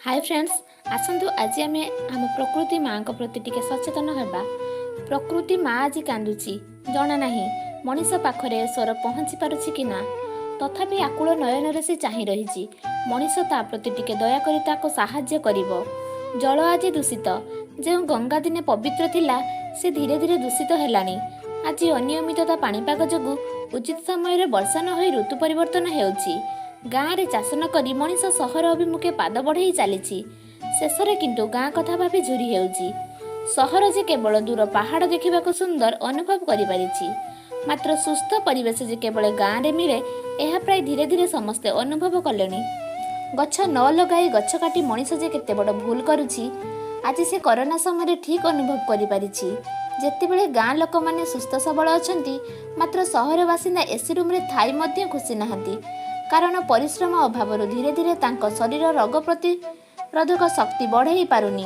ହାଏ friends, ଆସନ୍ତୁ ଆଜି ଆମେ ଆମ ପ୍ରକୃତି ମାଆଙ୍କ ପ୍ରତି ଟିକେ ସଚେତନ ହେବା। ପ୍ରକୃତି ମା ଆଜି କାନ୍ଦୁଛି, ଜଣା ନାହିଁ ମଣିଷ ପାଖରେ ଏ ସ୍ୱର ପହଞ୍ଚି ପାରୁଛି କି ନା। ତଥାପି ଆକୁଳ ନୟନରେ ସେ ଚାହିଁ ରହିଛି, ମଣିଷ ତା ପ୍ରତି ଟିକେ ଦୟାକରି ତାକୁ ସାହାଯ୍ୟ କରିବ। ଜଳ ଆଜି ଦୂଷିତ। ଯେଉଁ ଗଙ୍ଗା ଦିନେ ପବିତ୍ର ଥିଲା, ସେ ଧୀରେ ଧୀରେ ଦୂଷିତ ହେଲାଣି। ଆଜି ଅନିୟମିତତା ପାଣିପାଗ ଯୋଗୁଁ ଉଚିତ ସମୟରେ ବର୍ଷା ନ ହୋଇ ଋତୁ ପରିବର୍ତ୍ତନ ହେଉଛି। ଗାଁରେ ଚାଷ ନ କରି ମଣିଷ ସହର ଅଭିମୁଖେ ପାଦ ବଢ଼େଇ ଚାଲିଛି। ଶେଷରେ କିନ୍ତୁ ଗାଁ କଥା ଭାବି ଝୁରି ହେଉଛି। ସହର ଯେ କେବଳ ଦୂର ପାହାଡ଼ ଦେଖିବାକୁ ସୁନ୍ଦର ଅନୁଭବ କରିପାରିଛି, ମାତ୍ର ସୁସ୍ଥ ପରିବେଶ ଯେ କେବଳ ଗାଁରେ ମିଳେ, ଏହା ପ୍ରାୟ ଧୀରେ ଧୀରେ ସମସ୍ତେ ଅନୁଭବ କଲେଣି। ଗଛ ନ ଲଗାଇ ଗଛ କାଟି ମଣିଷ ଯେ କେତେ ବଡ଼ ଭୁଲ କରୁଛି, ଆଜି ସେ କରୋନା ସମୟରେ ଠିକ୍ ଅନୁଭବ କରିପାରିଛି। ଯେତେବେଳେ ଗାଁ ଲୋକମାନେ ସୁସ୍ଥ ସବଳ ଅଛନ୍ତି, ମାତ୍ର ସହର ବାସିନ୍ଦା ଏସି ରୁମ୍ରେ ଥାଇ ମଧ୍ୟ ଖୁସି ନାହାନ୍ତି। କାରଣ ପରିଶ୍ରମ ଅଭାବରୁ ଧୀରେ ଧୀରେ ତାଙ୍କ ଶରୀର ରୋଗ ପ୍ରତିରୋଧକ ଶକ୍ତି ବଢ଼େଇ ପାରୁନି।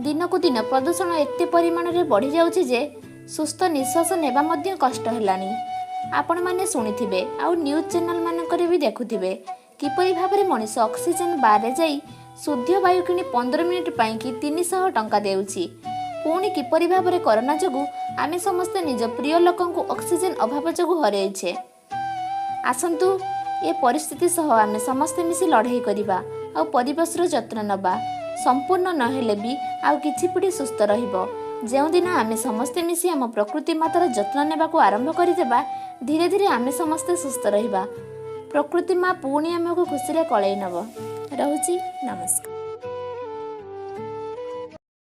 ଦିନକୁ ଦିନ ପ୍ରଦୂଷଣ ଏତେ ପରିମାଣରେ ବଢ଼ିଯାଉଛି ଯେ ସୁସ୍ଥ ନିଶ୍ୱାସ ନେବା ମଧ୍ୟ କଷ୍ଟ ହେଲାଣି। ଆପଣମାନେ ଶୁଣିଥିବେ ଆଉ ନ୍ୟୁଜ୍ ଚ୍ୟାନେଲ୍ ମାନଙ୍କରେ ବି ଦେଖୁଥିବେ, କିପରି ଭାବରେ ମଣିଷ ଅକ୍ସିଜେନ୍ ବାର୍ରେ ଯାଇ ଶୁଦ୍ଧ ବାୟୁ କିଣି 15 ମିନିଟ୍ ପାଇଁକି 300 ଟଙ୍କା ଦେଉଛି। ପୁଣି କିପରି ଭାବରେ କରୋନା ଯୋଗୁଁ ଆମେ ସମସ୍ତେ ନିଜ ପ୍ରିୟ ଲୋକଙ୍କୁ ଅକ୍ସିଜେନ୍ ଅଭାବ ଯୋଗୁଁ ହରାଇଛେ। ଆସନ୍ତୁ ଏ ପରିସ୍ଥିତି ସହ ଆମେ ସମସ୍ତେ ମିଶି ଲଢ଼େଇ କରିବା ଆଉ ପରିବେଶର ଯତ୍ନ ନେବା। ସମ୍ପୂର୍ଣ୍ଣ ନହେଲେ ବି ଆଉ କିଛି ପିଢ଼ି ସୁସ୍ଥ ରହିବ। ଯେଉଁଦିନ ଆମେ ସମସ୍ତେ ମିଶି ଆମ ପ୍ରକୃତି ମାତାର ଯତ୍ନ ନେବାକୁ ଆରମ୍ଭ କରିଦେବା, ଧୀରେ ଧୀରେ ଆମେ ସମସ୍ତେ ସୁସ୍ଥ ରହିବା। ପ୍ରକୃତି ମା ପୁଣି ଆମକୁ ଖୁସିରେ କୋଳେଇ ନେବ। ରହୁଛି, ନମସ୍କାର।